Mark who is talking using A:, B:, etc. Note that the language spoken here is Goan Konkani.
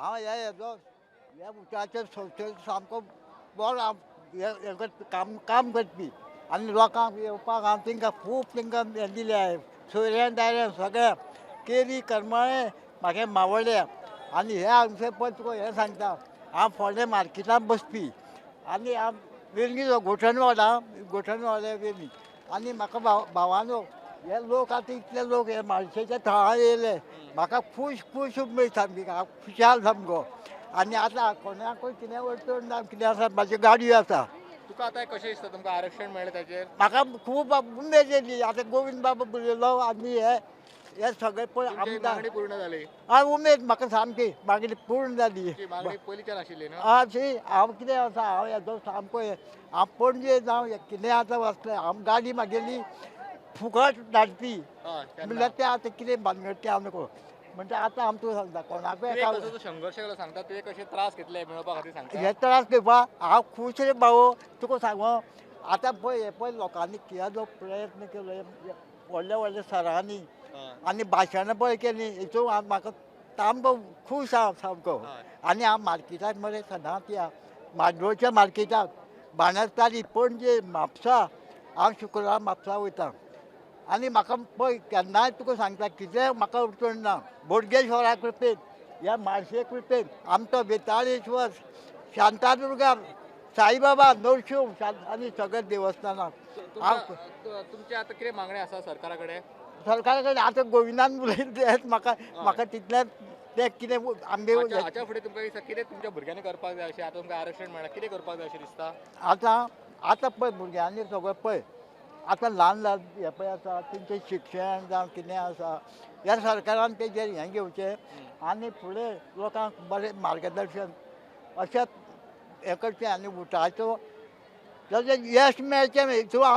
A: हांव ह्या हेजो ह्या उदकाचेर संस्थेचो सामको बरो हांव हें करपी काम काम करपी आनी लोकांक येवपाक हांव तांकां खूब तांकां हें दिलें सोयऱ्यान दायऱ्यान सगळ्या केरी करमळे म्हागे मावळ्या. आनी हे हांगसर पळय तुका हें सांगता, हांव फोंडें मार्केटान बसपी आनी हांव वेलंगी गोठणवाडा गोठणवाड्या वेली. आनी म्हाका भावानो हे लोक आतां इतले लोक हे मानशेच्या थळार येयले, म्हाका खूश खूश उमेद सामकी, हांव खुशाल सामको. आनी आतां कोणाकूय कितें अडचण ना, कितें आसा, म्हाजी गाडी आसा.
B: तुका आतां कशें दिसता तुमकां आरक्षण मेळ्ळें ताचेर?
A: म्हाका खूब उमेद येयली. आतां गोविंद बाबा उलयलो आनी हे हे सगळे पळय
B: तुमची
A: आमदार
B: मागणी पूर्ण जाली?
A: हय, उमेद म्हाका सामकी मागणी पूर्ण जाली.
B: तुमची मागणी पयलींच्यान आशिल्ली न्हू?
A: हय, शी हांव कितें आसा, हांव हेजो सामको हें हांव पणजे जावं कितें आतां वचलें, हांव गाडी म्हागेली फुकट धाडपी.
B: हय, केन्ना?
A: म्हणल्यार तें आतां कितें भानगड तें हांव नको. म्हणटा आतां आम तुका सांगता कोणाकूय
B: तुवें
A: एका
B: कसो तो संघर्श केलो सांगता, तुवें कशे त्रास घेतले मेळोवपा खातीर सांगता?
A: हे त्रास घेवपा हांव खूश रे भाऊ, तुका सांगू आतां पळय हे पळय लोकांनी कितें जो प्रयत्न केलो हे व्हडल्या व्हडल्या सरांनी आनी भाशणां पळय केली, हितून हांव म्हाका सामको खूश आहा सामको. आनी हांव मार्केटाक मरे सदांच या म्हाड्डोळच्या मार्केटाक बाणस्तारी पणजे म्हापसा हांव शुक्रार म्हापसा वयता. आनी म्हाका पळय केन्नाय तुका सांगता कितेंय म्हाका अडचण ना. बोडगेश्वरा कृपेन ह्या मार्शे कृपेन आमचो बेताळेश्वर शांतादुर्गा साईबाबा नरशिंव आनी सगळे देवस्थानाक हांव
B: तुमचे आतां कितें मागणें आसा सरकारा कडेन?
A: सरकारा कडेन आतां गोविंदान उलयलें तेंच म्हाका म्हाका तितलेंच तें कितें आमगे
B: हाच्या फुडें तुमकां दिसता कितें तुमच्या भुरग्यांनी करपाक जाय अशें? आतां तुमकां आरक्षण मेळ्ळां, कितें करपाक जाय अशें दिसता?
A: आतां आतां पळय भुरग्यांनी सगळें पळय आतां ल्हान ल्हान हें पळय आसा तेंचें शिक्षण जावं कितें आसा ह्या सरकारान तेजेर हें घेवचें आनी फुडें लोकांक बरें मार्गदर्शन अशेंच हें करचें आनी उटाचो ताजें यश मेळचें हितून हांव